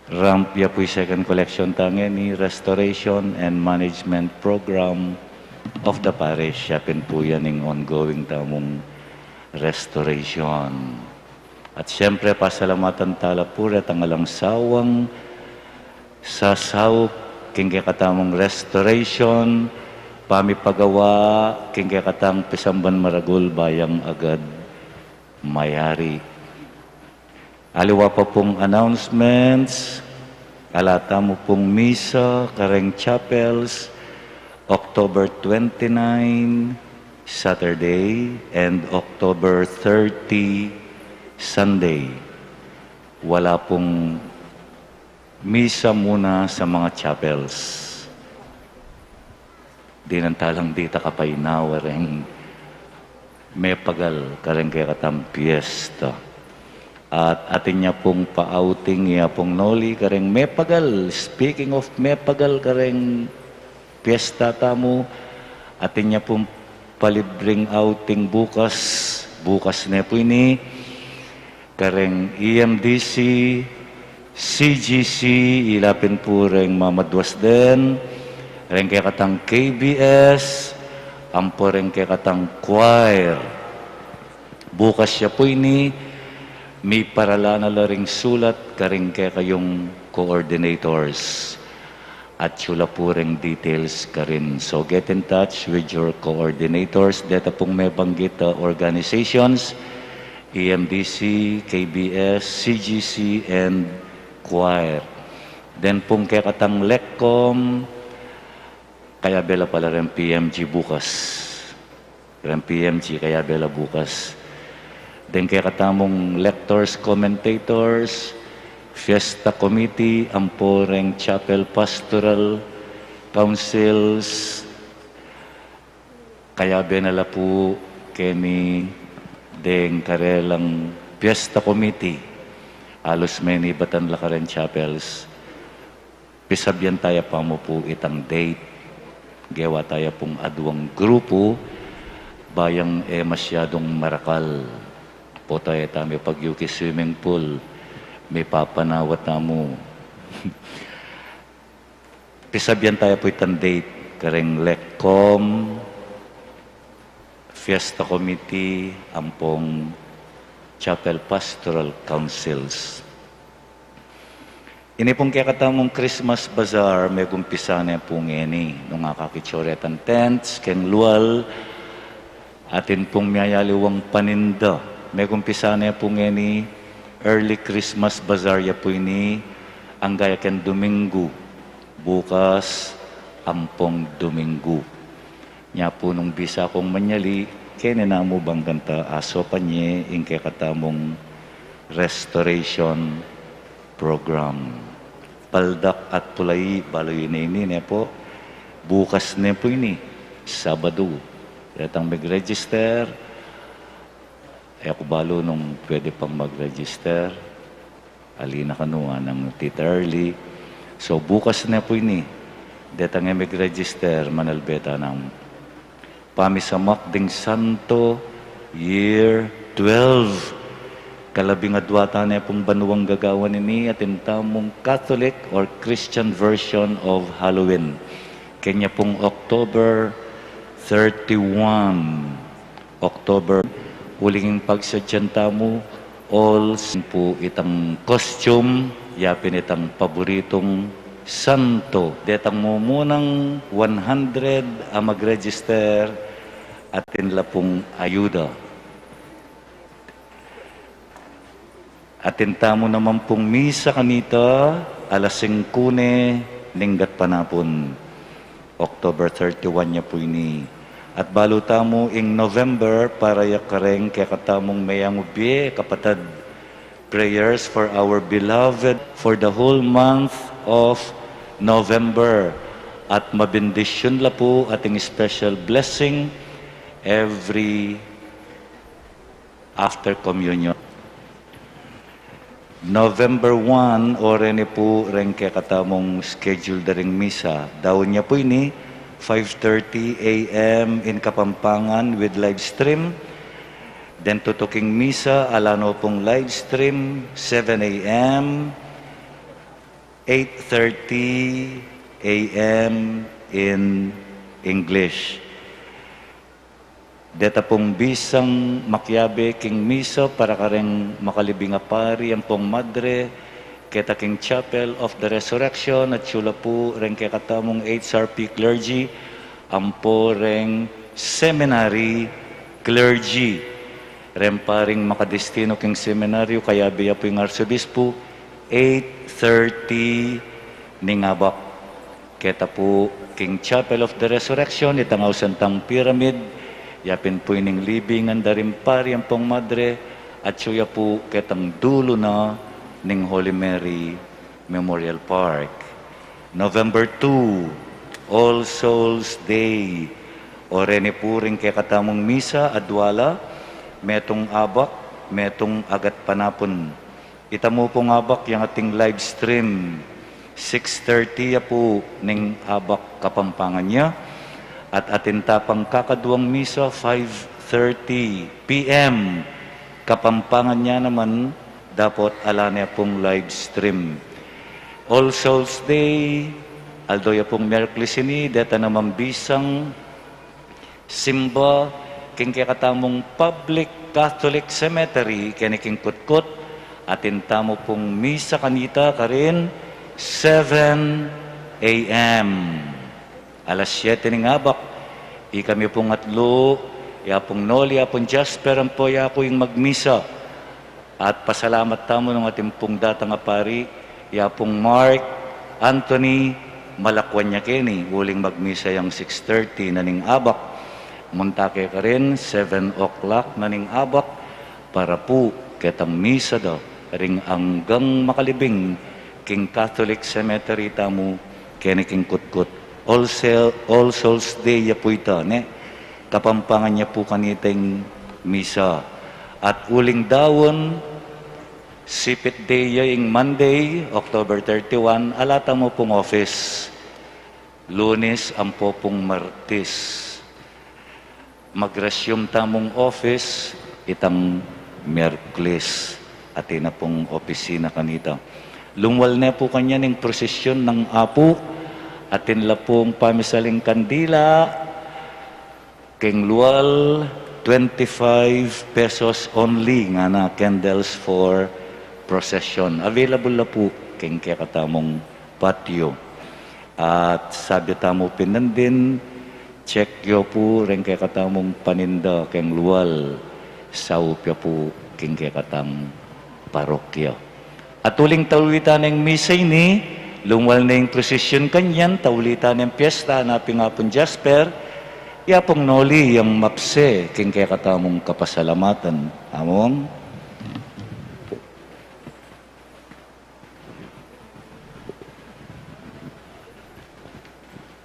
Ramp ya pu i second collection ta ngeni, Restoration and Management Program of the Parish. Ya pin pu yan ing ongoing tamung restoration. At siyempre, pasalamatan tala pu retang alang sawang sasaup king kekatamung restoration, pamipagawa king kekatang pisamban maragul, bayang agad mayari. Aliwa pa pung announcements, ala tamu pung misa kareng chapels, October twenty-nine, Saturday, and October thirty, Sunday. Wala pung misa muna sa mga chapels. Dinan talang dita kapainawa reng mepagal kareng kekatang piyesta. At atin ya pung pa-outing ya pung Noli kareng mepagal. Speaking of mepagal kareng piyesta tamu, atin ya pung palibreng outing bukas. Bukas ne pu ini, kareng E M D C, C G C, ila pin pu reng mamaduas den, reng kekatang K B S, ampo reng kekatang choir. Bukas ya pu ini, miparala na la ring sulat kareng kekayung coordinators. At atyu la pu reng details karin. So get in touch with your coordinators. Deta pung mebanggit a organizations, E M D C, K B S, C G C, and choir. Den pung kekatang LECCOM, kayabe la pala reng P M G bukas. Reng P M G, kayabe la bukas. Deng kekatamung lectors, commentators, fiesta committee, ampo reng chapel pastoral councils, kayabe na la pu keni deng karelang fiesta committee. Alus menibatan la kareng chapels. Pisabian taya pa mu pu itang date. Gewa taya pung aduang grupu, bayang e masyadung marakal. Potang e tamu pagyuki swimming pool, mipapanawa tamu. Pisabian taya pu itang date kareng LECCOM, Fiesta Committee, ampong Chapel Pastoral Councils. Ini pung kekatamung Christmas Bazaar, megumpisa ne pu ngeni, nung akakit ya retang tents keng lual, atin pung miyayaliwang paninda. Megumpisa ne pu ngeni, early Christmas Bazaar ya pu ini, angga ya keng Domingo, bukas, ampong Domingo. Nya pu nung bisa kung manyali, keni namu bang kanita asopan ye ing kekatamung restoration program. Paldak at Pulai, balu yu ne ini, ne pu? Bukas ne pu ini, Sabadu. Retang mig-register, e ku balu nung pwede pang mag-register. Ali na kanu, nang Tita Early. So, bukas ne pu ini, detang e mig-register, manalbe ta nang pamisamak ding Santo, Year twelve. Kalabing adua ta ne pung banuang gagawan ini, atin tamung Catholic or Christian version of Halloween. Kenya pung October thirty-one. October, uling pagsadyan tamu, all sin pu itang costume, yapin itang paboritung Santo. Detang mumunang one hundred a mag-register, atin la pung ayuda. Atin tamu naman pung misa kanita, alas singku ne ning gatpanapun. October thirty-one ya pu ini. At balu tamu ing November para ya kareng kekatamung meyangubie, kapatad. Prayers for our beloved for the whole month of November. At mabendisyun la pu ating special blessing every after communion. November one, o reni pu reng kekatamung schedule da ring misa. Daun ya pu ini, five thirty A M in Kapampangan with live stream. Then tutuking misa, ala no pung live stream, seven A M, eight thirty A M in English. Deta pung bisang makiabe king misa para kareng makalibing a pari ampong madre, keta king Chapel of the Resurrection, at sula pu reng kekatamung H R P clergy, ampo reng seminary clergy. Reng paring makadestino king seminaryo, kayabe ya pu ing arsobispu, eight thirty ning abak. Keta pu king Chapel of the Resurrection, itang ausan tang pyramid, yapin pu ining libingan da ring pari ampong madre, at suya pu ketang dulu na ning Holy Mary Memorial Park. November two, All Souls Day. O reni pu ring kekatamung misa, adua la, metung abak, metung agat panapun. Itamu pung abak yang ating live stream, six thirty ya pu ning abak Kapampangan ya. At atin ta pang kakaduang misa, five thirty P M Kapampangan ya naman, dapot ala ne pung live stream. All Souls Day, aldo ya pung Miyerkules ini, deta naman bisang simba king kekatamung public Catholic cemetery keni king Kutkut, atin tamu pung misa kanita karin seven A M. Alas siete ning abak, ikami pung atlu, ya pung Noli, ya pung Jasper, ampo yaku ing magmisa. At pasalamat tamu nung atin pung datang a pari, ya pung Mark Anthony Malakwan ya keni, uling magmisa yang six thirty na ning abak. Munta ke karin, seven o'clock na ning abak, para pu ketang misa da ring anggang makalibing king Catholic Cemetery tamu keni king Kutkut. All Sel-, All Souls Day ya pu ita, ne? Kapampangan ya pu kanita ing misa. At uling daun, sipit day ya ing Monday, October thirty-one, ala tamu pung office. Lunes ampo pung Martes, mag-resume tamung office itang Miyerkules. Atin na pung opisina kanita. Lungwal ne pu kanyan ing prosesyon nang Apu, atin la pung pamisaling kandila, king lual, twenty-five pesos only, ngana, candles for procession. Available la pu king kekatamung patio. At sabi tamu pin nandin, check yu pu reng kekatamung paninda keng lual, saup ya pu king kekatang parokya. At uling tauli ta neng misa ini, lungwal ne ing prosesyon kanyan, tauli ta neng piyesta, napin Apung Jasper, ya pung noli yang mapse king kekatamung kapasalamatan. Among.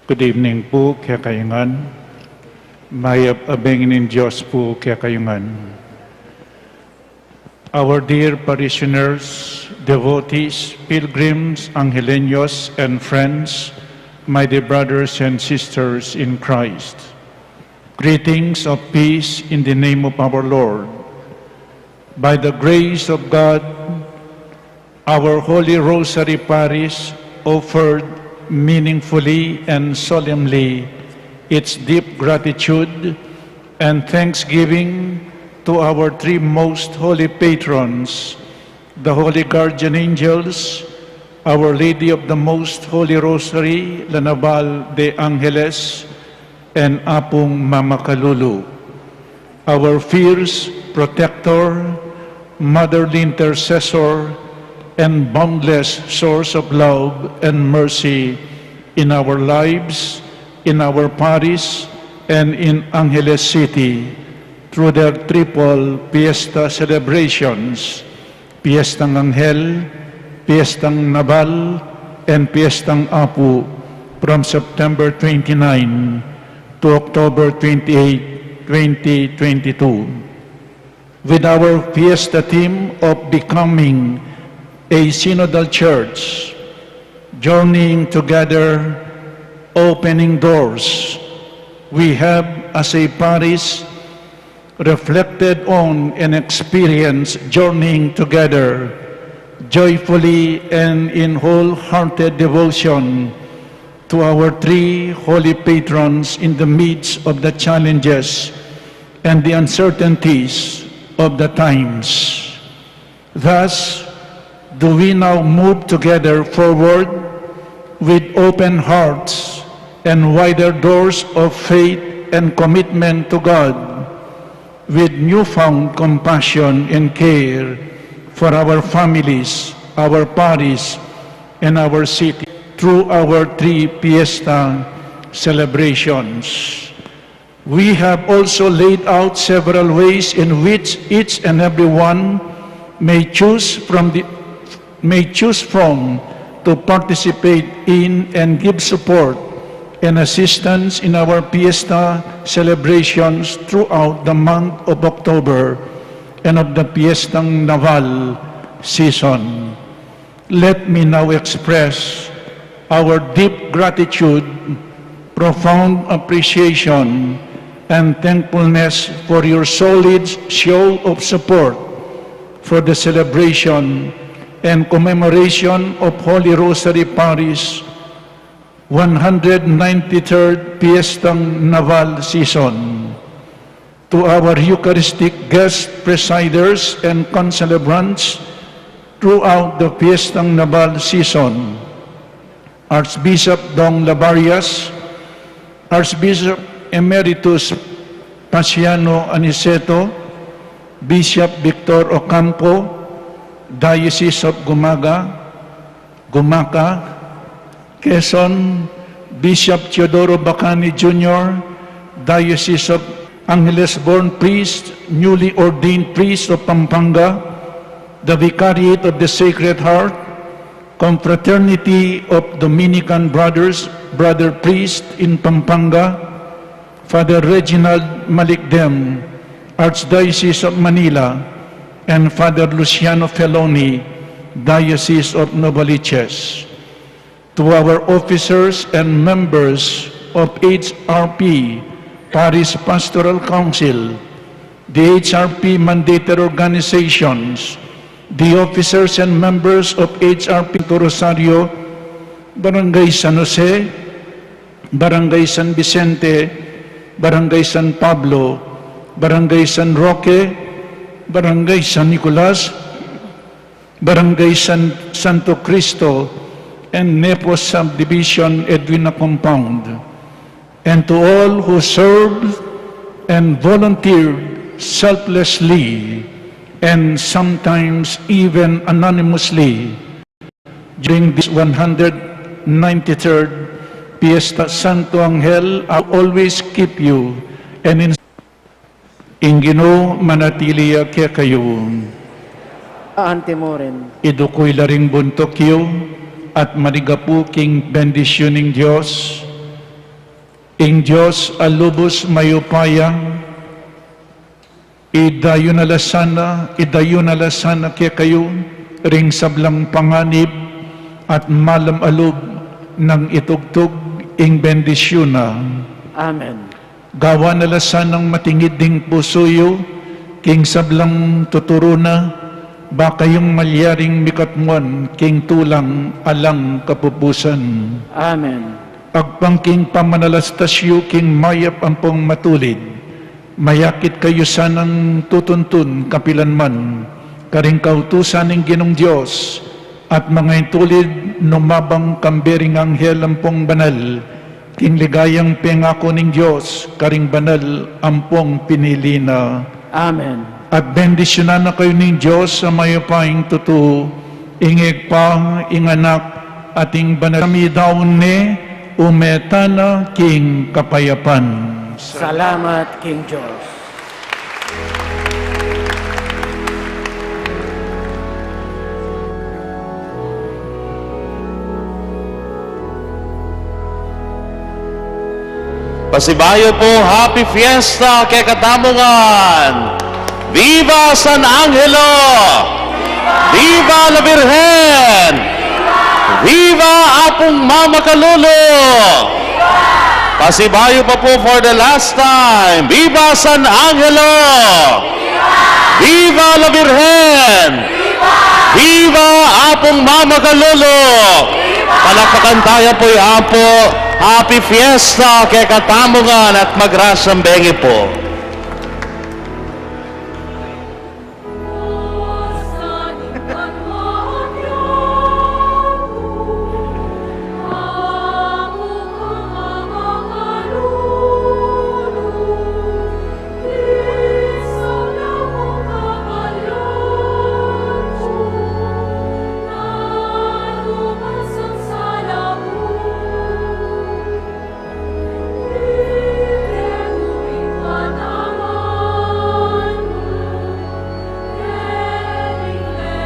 Good evening pu kekayu ngan. Mayap a beng ning Dios pu kekayu ngan. Our dear parishioners, devotees, pilgrims, Angeleños, and friends, my dear brothers and sisters in Christ. Greetings of peace in the name of our Lord. By the grace of God, our Holy Rosary Parish offered meaningfully and solemnly its deep gratitude and thanksgiving to our three most holy patrons, the holy guardian angels, Our Lady of the Most Holy Rosary, La Naval de Angeles, and Apung Mamakalulu, our fierce protector, motherly intercessor, and boundless source of love and mercy in our lives, in our parish, and in Angeles City, through their triple fiesta celebrations, Piestang Anghel, Piestang Naval, and Piestang Apu from September twenty-nine to October twenty-eight, twenty twenty-two. With our fiesta theme of becoming a synodal church, journeying together, opening doors, we have as a parish reflected on and experienced journeying together, joyfully and in wholehearted devotion to our three holy patrons in the midst of the challenges and the uncertainties of the times. Thus, do we now move together forward with open hearts and wider doors of faith and commitment to God, with newfound compassion and care for our families, our parish, and our city through our three fiesta celebrations. We have also laid out several ways in which each and every one may choose from the, may choose from to participate in and give support and assistance in our fiesta celebrations throughout the month of October and of the Piestang Naval season. Let me now express our deep gratitude, profound appreciation, and thankfulness for your solid show of support for the celebration and commemoration of Holy Rosary Parish one hundred ninety-third Piestang Naval season. To our Eucharistic guest presiders and concelebrants throughout the Piestang Naval season, Archbishop Dong Labarias, Archbishop Emeritus Paciano Aniceto, Bishop Victor Ocampo, Diocese of Gumaga, Gumaca, Quezon, Bishop Teodoro Bacani Junior, Diocese of Angeles, born priest, newly ordained priest of Pampanga, the Vicariate of the Sacred Heart, Confraternity of Dominican Brothers, brother priest in Pampanga, Father Reginald Malikdem, Archdiocese of Manila, and Father Luciano Feloni, Diocese of Novaliches. To our officers and members of H R P, Parish Pastoral Council, the H R P mandated organizations, the officers and members of H R P Santo Rosario, Barangay San Jose, Barangay San Vicente, Barangay San Pablo, Barangay San Roque, Barangay San Nicolas, Barangay San, Santo Cristo, and Nepos Subdivision, Edwina Compound, and to all who served and volunteered selflessly and sometimes even anonymously during this one hundred ninety-third Fiesta Santo Angel. I always keep you and in Ing Ginu manatili ya kekayu. Antimo rin. Iduku yu la ring buntuk yu at manigapu king bendisyun ning Dios. Ing Dios a lubus mayupaya, idayun na la sana, idayun na la sana kekayu ring sablang panganib at malum a lub nang itugtug ing bendisyun na. Amen. Gawan na la sanang matingid ding pusu yu king sablang tuturu na, ba kayung malyaring mikatmuan king tulang alang kapupusan. Amen. Agpang king pamanalastas yu king mayap ampong matulid, mayakit kayu sanang tutuntun kapilan man karing kautusan ning Ginung Dios, At manga itulid, numabang kambe ring anghel ampong banal, king ligayang pengaku ning Dios karing banal ampong pinili na. Amen. At bendisyunan na kayu ning Dios a mayupayang tutu, ing Ibpa, ing Anak, at ing Banal. Kami daun ne, ume tana king kapayapan. Salamat king Dios. Pasibayu pu, Happy Fiesta kekatamu ngan! Viva San Angelo! Viva la Virgen! Viva Apung Mamakalulu! Pasibayu pa pu for the last time. Viva San Angelo! Viva la Virgen! Viva Apung Mamakalulu! Palakpakan taya pu i Apu. Happy Fiesta kekatamu ngan at magrasyang bengi pu.